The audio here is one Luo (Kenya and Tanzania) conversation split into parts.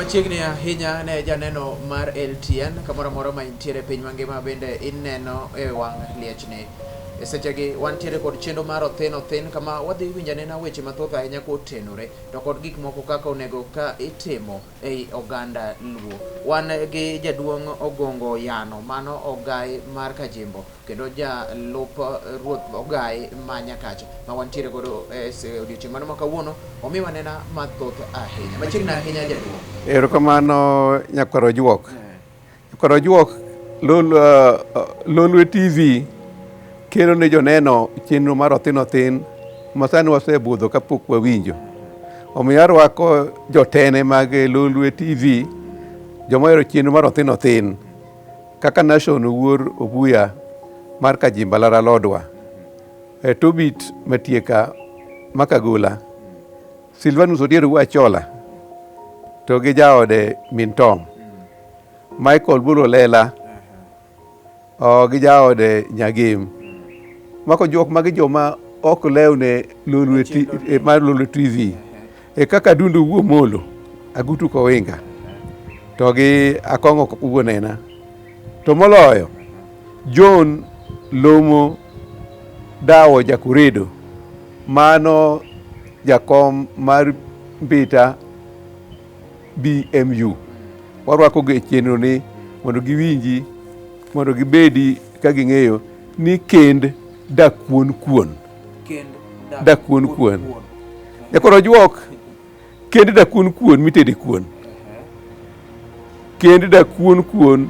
Machiegni ahinya ne janeno mar LTN kamoro amora ma intiere e piny mangima bende ineno e wang' liechni. E sechegi wantiere kod chenro mar Othin Othin kama wadhi winjo anena weche mathoth ahinya kotenore to kod gik moko kaka onego ka itimo ei oganda Luo. Wan gi jaduong' Ogongo Yano mano ogai mar Kajimbo kendo jalup ruoth ogai ma Nyakacha ma wantiere godo e odiochieng' mano ma kawuono omiwa nena mathoth ahinya. Machiegni ahinya jaduong'. Erokamano nyakwar Ojuok. Nyakwar Ojuok, Lolwe TV kelo ne joneno chenro mar Othin Othin ma sani wasebudho kapok wawinjo. Omiyo arwako jotene mag Lolwe TV, joma ohero chenro mar Othin Othin kaka Nation Owuor Obuya mar Kajimba Lara Lodwa, Tobit Matieka Makagola, Silvanus Odier Wuo Achola to gi jaode min Tom, Michael Bolo Lela gi jaode Nyagem. Mako juok magi joma ok lewne Lolwe mar Lolwe TV. E kaka Dundu Wuo Molo, Agutu Kowinga to gi Akong'o Wuo Nena. To moloyo John Lomo Dawo Jakuredo mano jakom mar Mbita BMU. Warwako gi e chenro ni mondo giwinji, mondo gibedi ka ging'eyo ni kend dakuon kuon. Dakuon kuon. Nyakwar Ojuok, kend dakuon kuon mitede kuon. Kend dakuon kuon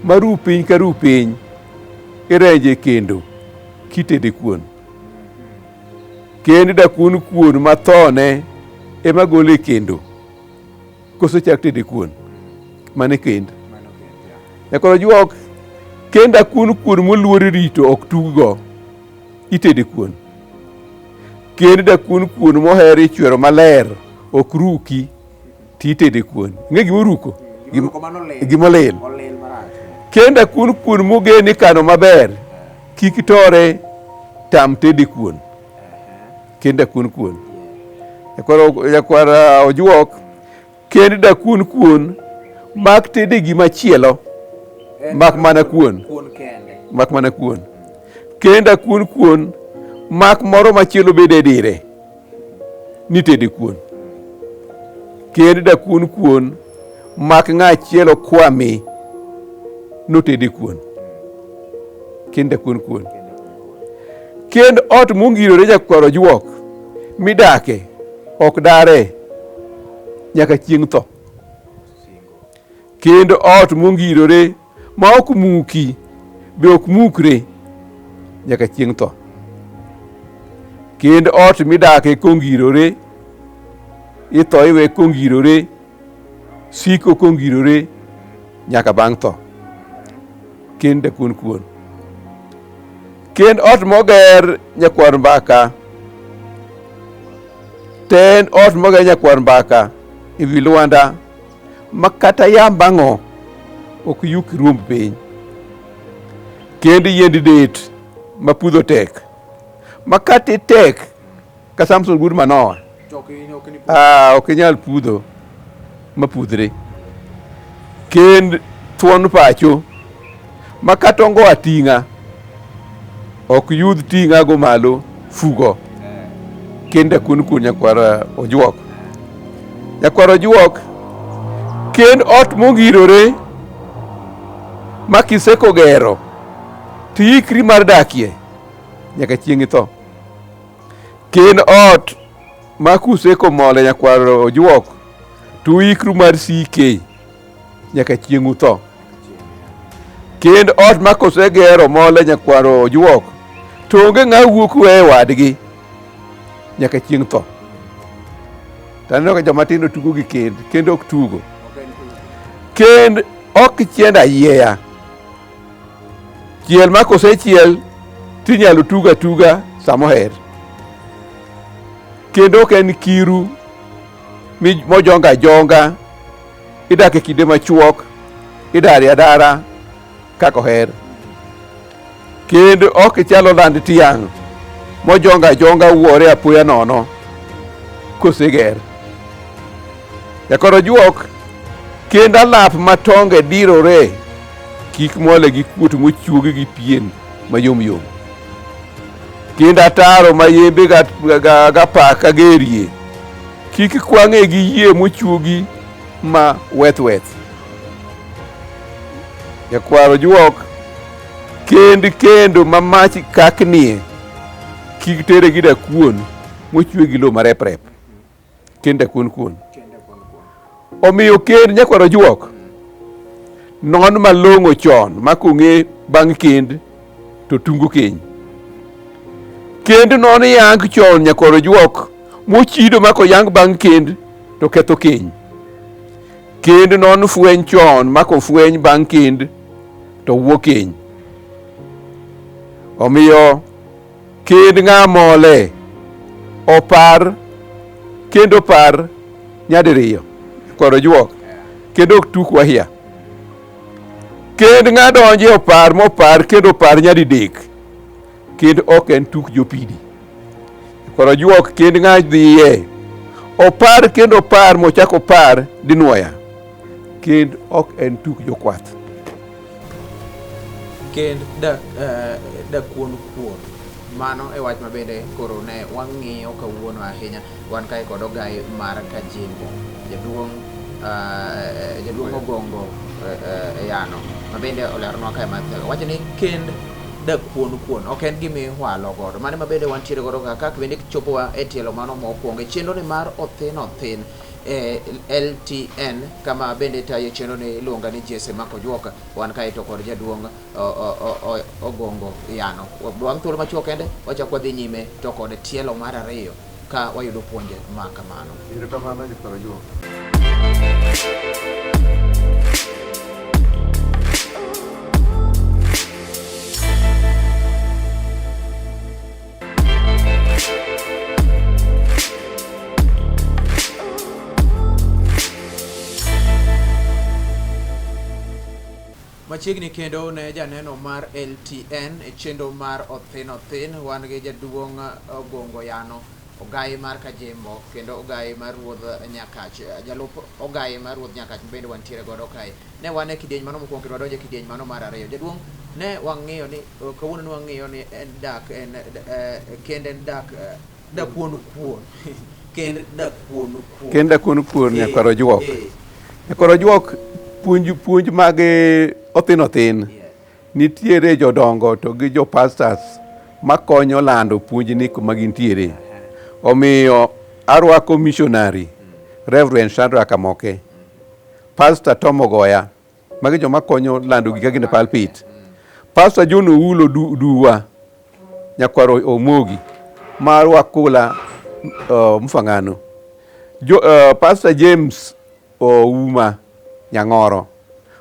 ma ru piny ka ru piny irenje kendo kitede kuon. Kend dakuon kuon ma thone ema gole kendo koso chak tede kuon. Mano e kend. Nyakwar Ojuok, kend dakuon kuon moluor rito ok tuggo itede kuon. Kend dakuon kuon moher ichwero maler ok ruki titede kuon. Ing'e gima oruko? Gima olil. Kend dakuon kuon mogen ikano maber kik tore tam tede kuon. Kend dakuon kuon. Nyakwar Ojuok, kend dakuon kuon mak tede gima chielo mak mana kuon. Mak mana kuon. Kend dakuon kuon mak moro machielo bede e dire nitede kuon. Kend dakuon kuon mak ng'a chielo kwami notede kuon. Kend dakuon kuon. Kend ot mongirore nyakwar Ojuok midake ok dare nyaka chieng' tho. Kend ot mongirore ma ok muki be ok mukre nyaka chieng' tho. Kend ot midake kongirore itho iwe kongirore siko kongirore nyaka bang' tho. Kend dakuon kuon. Kend ot moger nyakwar Mbaka. Tend ot moger nyakwar Mbaka e wi lwanda ma kata yamb ang'o ok yuk ruomb piny. Kend yiend det ma pudho tek ma kata itek ka Samson wuod Manoa ok inyal pudho mapudhre. Kend thuon pacho ma kata ongo ating'a ok yudh ting'a go malo fugo. Kend akun kun nyakwar Ojuok. Nyakwar Ojuok, kend ot mongirore ma kiseko gero tiikri mar dakie nyaka chieng' itho. Kend ot ma kuseko mole nyakwar Ojuok to uikru mar sike nyaka chieng' utho. Kend ot ma kosegero mole nyakwar Ojuok to onge ng'a wuok weyo wadgi nyaka chieng' tho. To aneno ka joma tindo tugo gi kend, kend ok tugo. Kend ok chiend ayieya. Chiel ma kosechiel tinyalo tug atuga sama oher. Kendo ok en kiru mojonga ajonga, idak e kinde machuok, idari adara kaka oher. Kendo ok ichal oland tiang' mojonga ajonga wuore apoya nono koseger. Jakor Ojuok, Kend alap ma tonge dirore kik mole gi kuot mochuogi gi pien mayom yom. Kend ataro ma yembe gapaka gerie kik kwang'e gi yie mochuogi ma weth weth. Nyakwar ojuok kend kendo ma mach kaknie kik tere gi dakuon mochwe gi lowo mareprep. Kend dakuon kuon. Omiyo kend nyakwar ojuok non malong'o chon ma kong'e bang' kend to tungo keny. Kend non yang chon nyakwar ojuok mochido ma koyang bang' kend to ketho keny. Kend non fweny chon ma kofweny bang' kend to wuo keny. Omiyo kend ng'a mole opar kendo par nyadiriyo kod ojuok kendo ok tuk wahia. Kend ng'a donje opar mopar kendo opar nyadidek kend ok en tuk jopidi. Kod ojuok kend ng'a dhiye opar kendo opar mochak opar dinwoya kend ok en tuk jokwath. Kend dakuon kuon. Mano e wach ma bende koro ne wang'iyo kawuono ahinya. Wan kae kod ogai mar Kajimbo, jaduong' jaduong' Ogongo Yano ma bende oleronwa kae mathoth. Owacho ni kend dakuon kuon ok en gima ihwalo godo. Mano ema bende wantiere godo kaka bende chopowa e tielo mano mokwongo e chenro ni mar othin othin e LTN kama bende tayo chenro ni iluonga ni Jesse Makojuok. Wan kae to kod jaduong' Ogongo Yano. Bang' thuolo machuok kende wachak wadhi nyime to kod tielo mar ariyo ka wayudo puonje ma kamano. Erokamano Nyakwar Ojuok. Machiegni kendo ne janeno mar LTN e chenro mar Othin Othin, wan gi jaduong' Ogongo Yano, ogayi mar Kajembo kendo ogayi mar Ruodh Nyakach, jalup ogayi mar Ruodh Nyakach bende wantiere godo kae. Ne wan e kidieny mano mokwongo kendo wadonjo e kidieny mano mar ariyo. Jaduong' ne wang'iyo ni kawuono ne wang'iyo ni en dak en kend en dak dakuon kuon kend dakuon kuon Kend dakuon kuon nyakwar ojuok. Nyakwar ojuok puonj puonj mag othin othin. Nitiere jodongo to gi jo pastors makonyo lando puonjni kuma gintiere. Omiyo arwako missionary Reverend Shadrack Amoke, Pastor Tom Ogoya, magi joma konyo lando gika gin e pulpit. Pastor John Oulo Duwa, nyakwar Omogi, mar Wakula Mfangano. Pastor James Ouma Nyang'oro,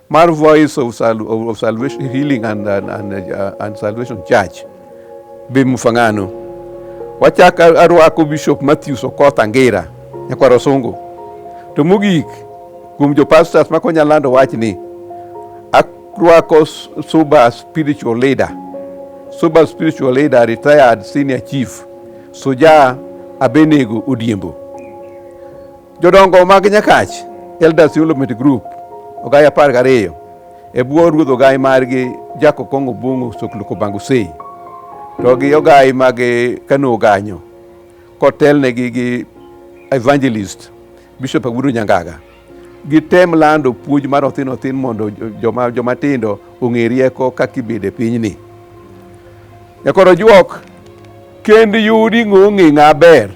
mar Voice of, of Salvation, Healing and Salvation Church, be Mfangano. Wachak arwako Bishop Matthews Okoth Angira, nyakwar Osungu. To mogik, kuom jo pastors makonya lando wachni, arwako Suba spiritual leader, Suba spiritual leader, retired senior chief, Suja Abenego Odiembo. Jodongo mag Nyakach, Elders Development Group, ogai 12, e bwo ruodh ogai margi Jack Okong'o Obong'o Soklo Kobango Sei, to gi ogai mag Kano Oganyo, kotelnegi gi evangelist Bishop Agudo Nyangaga. Gitem lando puonj mar othin othin mondo joma tindo ong'e rieko kaka ibedo e pinyni. Nyakwar Ojuok, kend yudi ng'ong'e ng'a ber.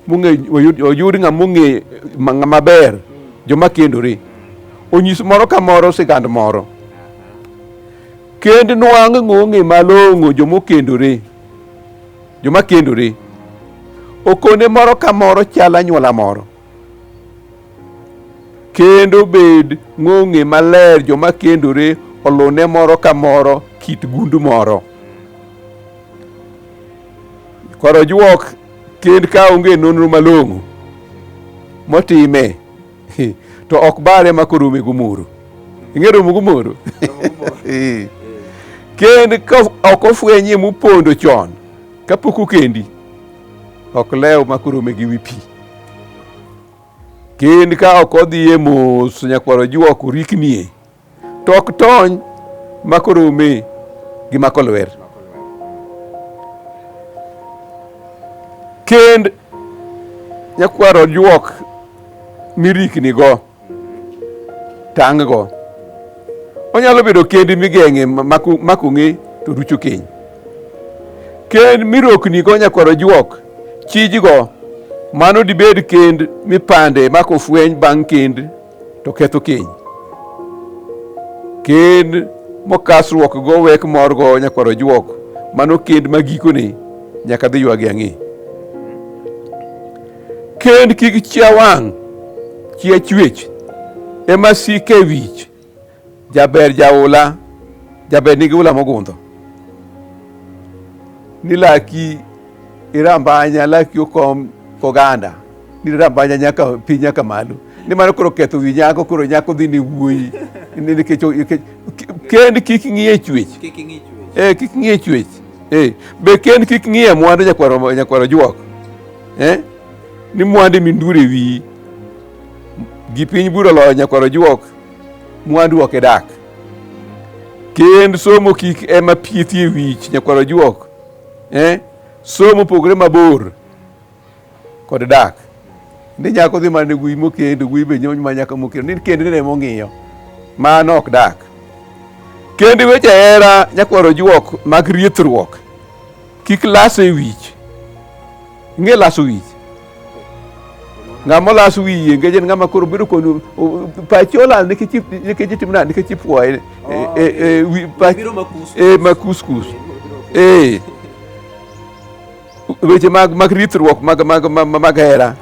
Oyud ng'ama ong'e ng'ama ber joma kendore. Onyis moro ka moro sigand moro. Kend nwang' ng'ong'e malong'o joma okendore. Joma kendore. Okone moro ka moro chal anyuola moro. Kendo bed ng'ong'e maler joma kendore olune moro ka moro kit gundu moro. Koro ojuok kend ka onge nonro malong'o motime to ok bare ma koro rome gomoro. Ing'e romo gomoro? Kend ka ok ofwenyie mopondo chon kapok okendi ok lew ma koro rome gi wi pi. Kend ka ok odhiye mos nyakwar ojuok oriknie to ok tony mako rome gi mako lwer. Kend nyakwar ojuok mirikni go tang' go. Onyalo bedo kend migeng'e mak ong'e to rucho keny. Kend mirokni go nyakwar ojuok chijgo mano dibed kend mipande mak ofweny bang' kend to ketho keny. Kend mokasruok go wek morgo nyakwar ojuok mano kend ma gikone nyaka dhi ywagi ang'e. Kend kik chia wang' chia chwech ema sike wich jaber jaula jaber nigi ula mogundho ni laki irambanya laki okom koganda ni rambanya nyaka piny nyaka malo ni mano koro ketho wi nyako koro nyako dhi ne wuoyi nikech kend kik ng'iye chwech Kik ing'i chwech. eh kik ng'iye chwech eh be kend kik ng'iye mwandu nyakwaro nyakwaro juok eh ni mwandu mindure wiyi gi piny bura loyo nyakwaro juok mwandu ok idak kend somo kik ema piethie wich nyakwaro juok eh somo pogre mabor kod dak ni nyako dhi mana wuoyi mokendo wuoyi be nyony ma nyako mokendo ni kend ne mong'iyo mano ok dak kend weche hera nyakwaro juok mag riethruok kik las e wich ing'e laso wich ng'ama olaso wiye ngeche en ng'ama koro bedo kod pache olal nikech nikech itimo nade nikech ipuoye e, e, e, pach e makuskus e weche mag mag rithruok mag mag mag hera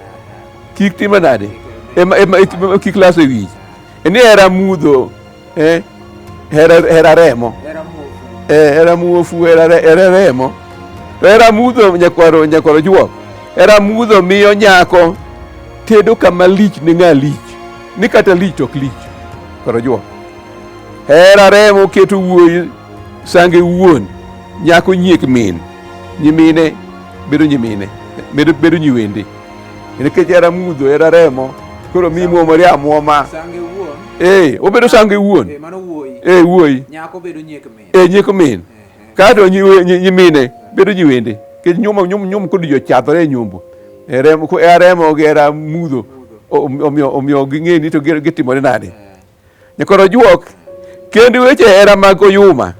kik time nade ema ema kik las e wich ni hera mudho eh hera hera remo eh hera muofu hera hera remo hera mudho nyakwaro nyakwaro juok hera mudho miyo nyako tedo kama lich ne ng'a lich ni kata lich to ok lich kwaro juok hera remo keto wuoyi sange wuon nyako nyiek min nyimine bedo nyimine bedo bedo nyiwende nikech hera mudho hera remo koro mi muomori amuoma Sange wuon. eh obedo sange wuon Eh, mano wuoyi. eh wuoyi Nyako bedo nyiek min. eh nyiek min kato nyimine bedo nyiwende nikech nyumo nyum nyum kod jochathore e nyombo e remo ko e remo gi hera mudho omiyo omiyo ging'e ni to gitimore nade Nyakoro juok kendo weche hera mag oyuma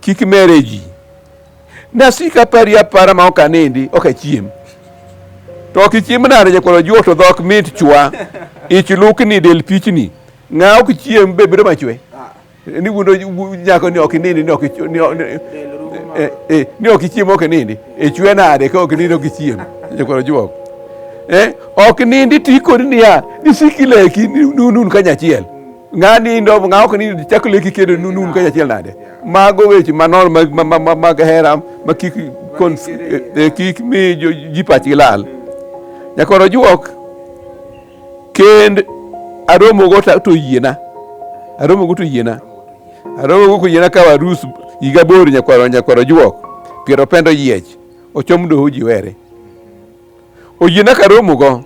kik mere ji. Nasika pari apara ma ok anindi ok achiem. To ok ichiem nade nyakoro juok to dhok mit chwa ich lukni del pichni ng'a ok chiem be bedo machwe. Ni wuondo nyako ni ok inindi ni ok ni eh, ni ok ichiem ok inindi e chwe nade ka ok inindi ok ichiem nyakwar ojuok eh ok nindi ti kodi niya ni siki leki nun kanyachiel ng'a nindo ng'a ok nindi chak leki kendo nun kanyachiel nade mago weche manono mag, mag, mag, mag hera ma kik eh, kik mi ji pachgi lal nyakwar ojuok Kend aromogo to yiena. Aromogo to yiena. Aromogo koyiena kawo arus higa bor nyakwaro nyakwaro juok. Piero pendo yiech. Ochom doho ji were. Oyiena karomogo.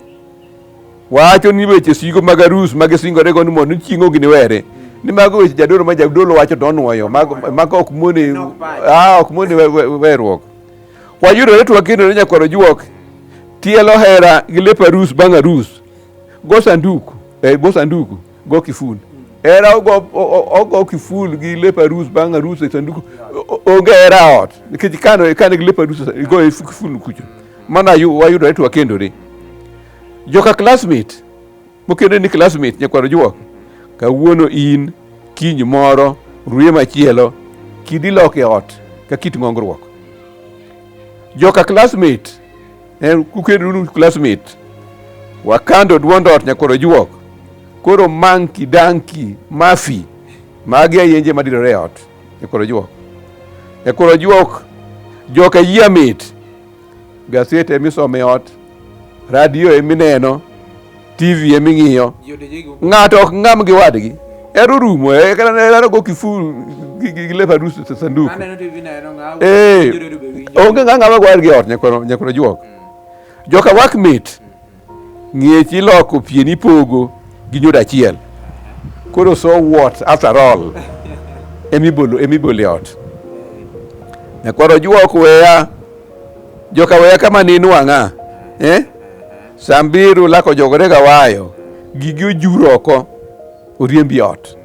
Wacho ni weche sigo mag arus ma gisingore go ni mondo chieng' ok giniwere. Ni mago weche jadolo ma jadolo wacho to onwoyo. Mago mago ok mone ah ok mone weruok. Wayudore to wakendore nyakwaro juok. Tielo hera gi lep arus bang' arus. Go sanduku, eh, go sanduku, go kiful. Hera ogo, ogo kiful gi lep arus bang' arus e sanduku. Onge hera ot. Nikech kano kano gi lep arus go e kiful kucho. Mana wayudore to wakendore. Joka classmate mokendo ni classmate nyakwar ojuok kawuono in kiny moro ruye machielo kidi lok e ot ka kit ng'ongruok joka classmate eh, kukenduru classmate wakando duond ot nyakwar ojuok koro manki danki mafi magi ayenje madirore e ot nyakwar ojuok nyakwar ojuok joka yia mit Gaset emisomo e ot, radio emineno, TV eming'iyo. Ng'ato ok ng'am gi wadgi. Ero rumo, e ero go kiful gi lep arus e sanduk. Eh, onge ng'a ng'ama gi wadgi e ot nyakwaro nyakwaro juok. Joka workmate. Ng'ech iloko pien ipogo gi nyodo achiel. Koro so what after all? Emibolo emibolo e ot. Nyakwar ojuok weya. Joka weya kama ninwang'a. Eh? Sambiru lako jogore gawayo. Gigi ojur oko. Oriembi ot.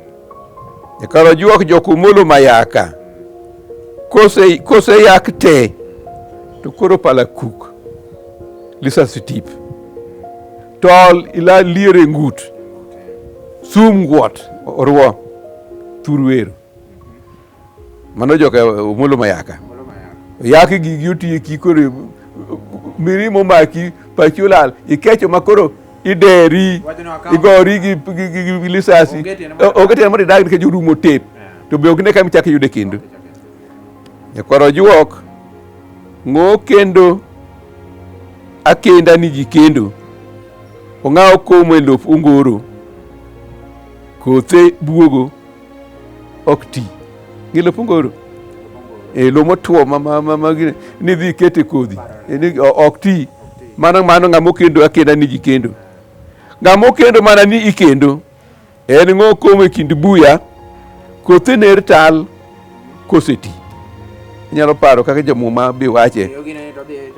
Nyakwar ojuok jokumolo mayaka. Kose kose yak te. To koro pala kuk. Lisasi tip. Tol ila liere ngut. Sum ngwot orwo. Thur wero. Mano joka Omolo Mayaka. Oyaki gigi otieki koro mirima omaki pachi olal ikecho ma koro ideri igori gi, gi, gi, gi lisasi onge tiende mondo idag nikech orumo tep to be ok ne kama ichako iyude kendo. Nyakwar ojuok ng'o kendo akenda ni ji kendo ong'awo komo e lop ongoro kothe buogo ok ti. Ng'e lop ongoro? E lo motwo ma ma ma, ma ni dhi ikete kodhi e, ni ok ti. Mano mano ng'ama okendo akenda ni ji kendo. Ng'ama okendo mana ni ikendo. En ng'o komo e kind buya, kothe ner tal koseti. Inyalo paro kaka jomuma be wache.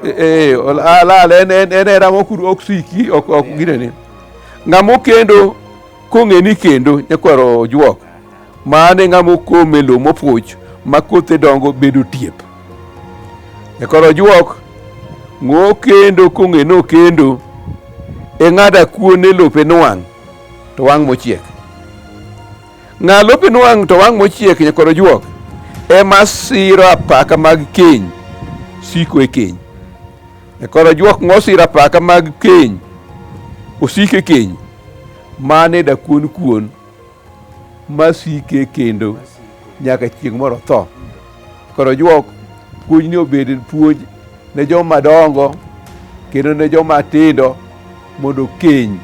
Eh, olal en en en hera mok ok siki ok ok ginene. Ng'ama okendo kong'e ni kendo nyakwaro ojuok. Mano e ng'ama okom e lowo mopuch ma kothe dongo bedo tiep. Nyakwaro ojuok ng'o kendo kong'e ni okendo e ng'ada kuon e lope nwang' to wang' mochiek. Ng'a lope nwang' to wang' mochiek nyakwar ojuok ema siro apaka mag keny siko e keny. Nyakwar ojuok ng'o siro apaka mag keny osik e keny mane dakuon kuon masike kendo nyaka chieng' moro tho. Koro ojuok puonj ni obed puonj ne joma dongo kendo ne joma tindo mondo keny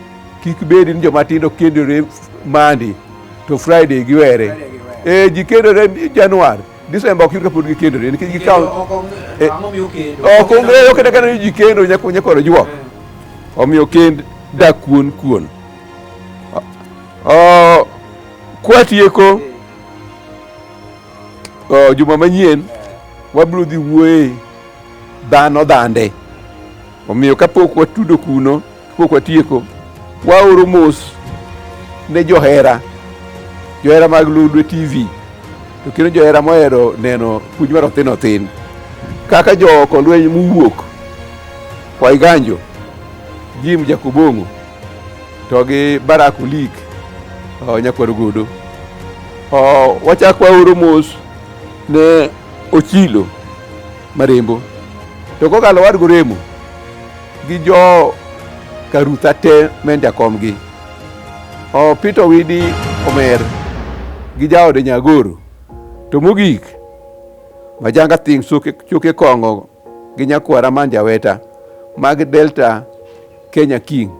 kik bedi ni joma tindo kendore Monday to Friday giwere. Eh, ji kendore Januar, December ok yud kapod gikendore nikech gikawo ok ong'eyo kata kana ni ji kendo nyaka nyaka ojuok. Omiyo kend dak kuon kuon. Oh, kwatieko oh, juma manyien wabiro dhi wuoye dhano dhande. Omiyo kapok watudo kuno, kapok watieko, waoro mos ne johera, johera mag Lolwe TV, to kendo johera mohero neno puonj mar othin othin. Kaka jooko lweny mowuok Waiganjo, Jim Jakobong'o, to gi Barak Olik, oh, nyakwar Ogodo. Oh, wachak waoro mos ne Ochilo Marembo. To kokalo wadgo Remo gi jo Karutha te men jakomgi. O Peter Owidi Omer gi jaode Nyagoro. To mogik Majanga Thing Choke Kong'o gi nyakwara man Jaweta mag Delta Kenya King.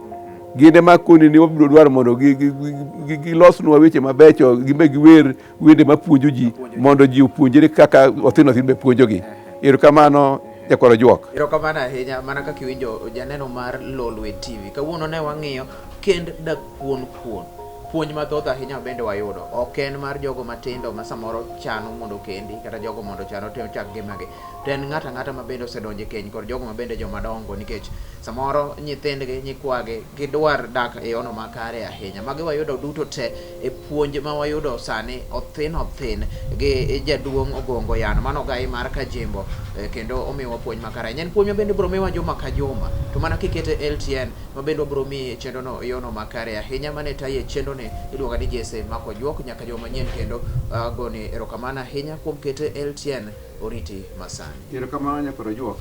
Gin ema koni ni wabiro dwaro mondo gilosnwa weche mabecho, gimbe giwer wende mapuonjo ji mondo ji opuonjre kaka othin othin be puonjogi. Erokamano Nyakwar Ojuok. Erokamano ahinya mana kaka iwinjo janeno mar Lolwe TV. Kawuono ne wang'iyo kend dakuon kuon. Puonj mathoth ahinya bende wayudo. Ok en mar jogo matindo ma samoro chano mondo okendi kata jogo mondo ochan otim chak ngimagi. To en ng'ato ang'ata ma bende osedonjo e keny kod jogo ma bende joma dongo nikech samoro nyithindgi, nyikwagi gidwar dak e yono makare ahinya. Magi wayudo duto te e puonj ma wayudo sani othin othin gi jaduong' Ogongo Yano mano ogai mar Kajimbo eh, kendo omiwa puonj makare ahinya. En puonj ma bende biro miwa juma ka juma to mana kikete LTN ma bende wabiro miyi e chenrono e yono makare ahinya. Mane tayi e chenroni iluonga ni Jesse Mako Juok nyaka juma manyien kendo uh, goni erokamano ahinya kuom kete LTN oriti masani. Erokamano nyakwar Ojuok.